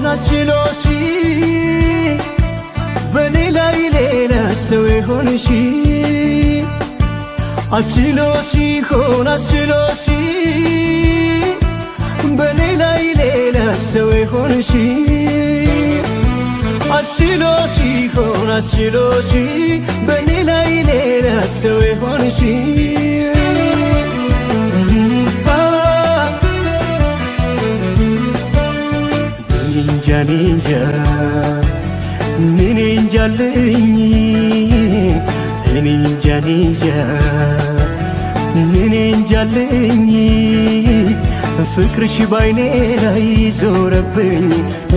አስችሎሽ በኔ ላይ ሌላ ሰው የሆንሽ አስችሎሽ ይሆን አስችሎሽ በኔ ላይ ሌላ ሰው የሆንሽ አስችሎሽ ይሆን አስችሎሽ በኔ ላይ ሌላ ሰው የሆንሽ እንጃ እንጃ ምን እንጃልኝ እኔ እንጃ እንጃ ምን እንጃልኝ ፍቅርሽ ባይኔ ላይ ዞረብኝ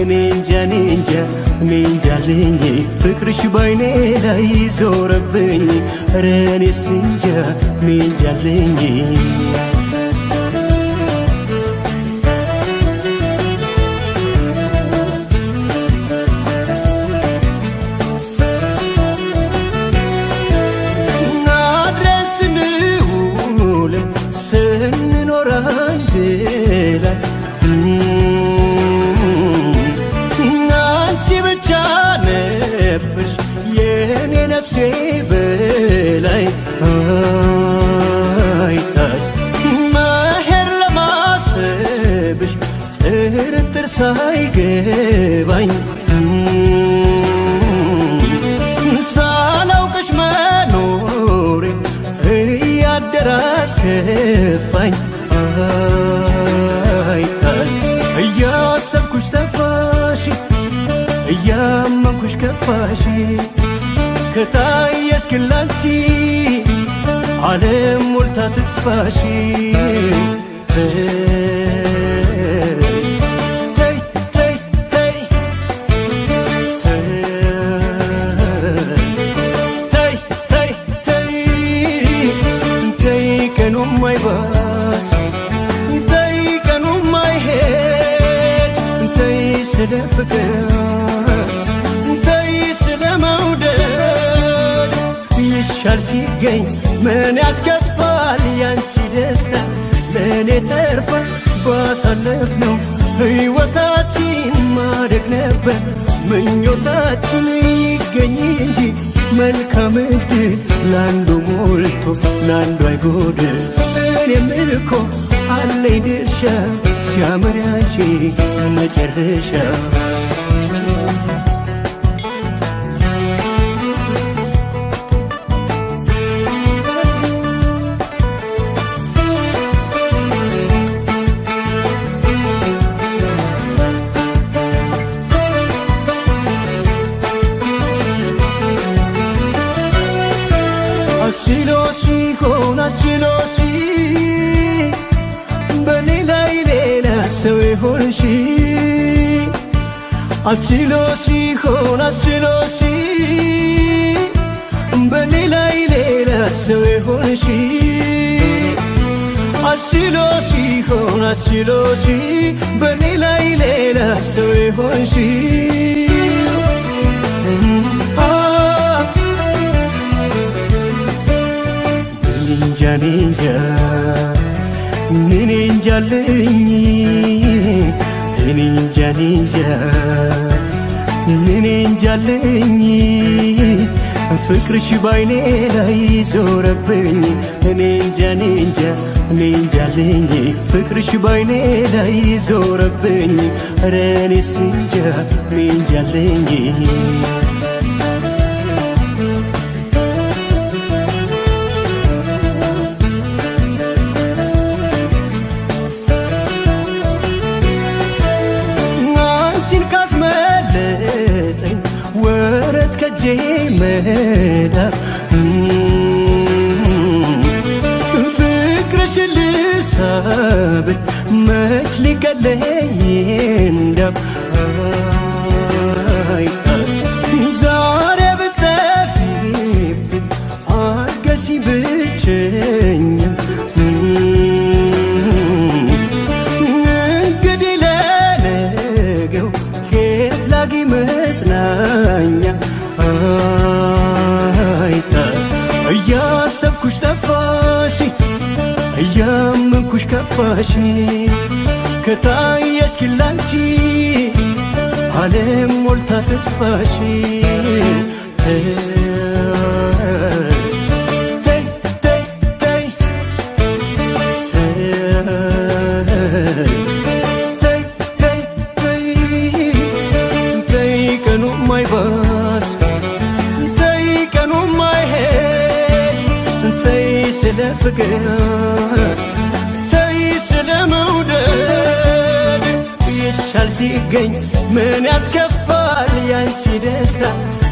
እኔ እንጃ እንጃ ምን እንጃልኝ ፍቅርሽ ባይኔ ላይ ዞረብኝ ኧረ እኔስ እንጃ ምን እንጃልኝ አንቺ ብቻ ነበርሽ የኔ ነፍሴ በላይ አይታይ መሄድ ለማሰብሽ ጥርጥር ሳይገባኝ ሳላውቅሽ መኖሬ እያደረ አስከፋኝ አይታይ እያሰብኩሽ ጠፋሽ እያመንኩሽ ከፋሽ ከታየሽ ግን ላንቺ ዓለም ሞልታ ተስፋሽ ተይ ተይ ተይ ተይ ተይ ተይ ተይ ቀኑም አይባስ ተይ ቀኑም አይሄድ ተይ ስለ ፍቅር ተይ ስለ መውደድ ይሻል ሲገኝ ምን ያስከፋል ያንቺ ደስታ ለእኔ ተርፋ ባሳለፍነው ሕይወታችን ማደግ ነበር ምኞታችን ይገኝ እንጂ መልካም ዕድል ለአንዱ ሞልቶ ለአንዱ አይጎድል እኔም እኮ አለኝ ድርሻ ሲያምር ያንቺ መጨረሻ አስችሎሽ ይሆን አስችሎሽ በኔ ላይ ሌላ ሰው የሆንሽ አስችሎሽ ይሆን አስችሎሽ በኔ ላይ ሌላ ሰው የሆንሽ አስችሎሽ ይሆን አስችሎሽ በኔ ላይ ሌላ ሰው የሆንሽ እንጃ እንጃ ምን እንጃልኝ እኔ እንጃ እንጃ ምን እንጃልኝ ፍቅርሽ ባይኔ ላይ ዞረብኝ እኔ እንጃ እንጃ ምን እንጃልኝ ፍቅርሽ ባይኔ ላይ ዞረብኝ ኧረ እኔስ እንጃ ምን እንጃልኝ አንቺን ካስመለጠኝ ወረት ከጄ መዳፍ ፍቅርሽን ልሳብ መች ሊቀለኝ እንዳፍ ዛሬ ብጠፊብኝ አርገሽኝ ብቸኛ እንግዲህ ለነገው ከየት ላግኝ መጽናኛ አይታይ እያሰብኩሽ ጠፋሽ እያመንኩሽ ከፋሽ ከታየሽ ግን ላንቺ ዓለም ሞልታ ተስፋሽ። ተይ ተይ ተይ ተይ ተይ ተይ ተይ ተይ ቀኑ ማይባስ፣ ተይ ቀኑ ማይሄድ፣ ተይ ስለ ፍቅር፣ ተይ ስለ መውደድ። ይሻል ሲገኝ ምን ያስከፋል? ያንቺ ደስታ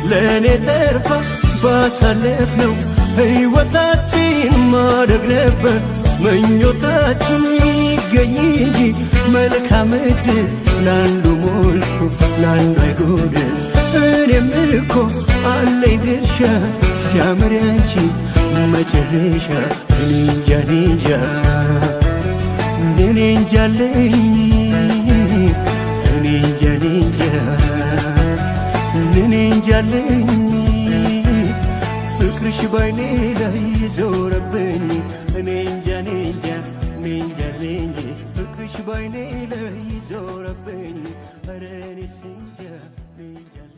ለእኔ ተርፋ። ባሳለፍነው ሕይወታችን ማደግ ነበር ምኞታችን። ይገኝ እንጂ መልካም ዕድል፣ ለአንዱ ሞልቶ ለአንዱ አይጎድል። እኔም እኮ አለኝ ድርሻ፣ ሲያምር ያንቺ መጨረሻ። እኔ እንጃ፣ እኔ እንጃ፣ እኔ እንጃለኝ፣ እኔ እንጃ፣ እኔ እንጃ፣ እኔ እንጃለኝ። ፍቅርሽ ባይኔ ላይ ዞረብኝ። እኔ እንጃ፣ እኔ እንጃ፣ እኔ እንጃለኝ። ፍቅርሽ ባይኔ ላይ ዞረብኝ። ኧረ እኔስ እንጃ፣ እኔ እንጃለኝ።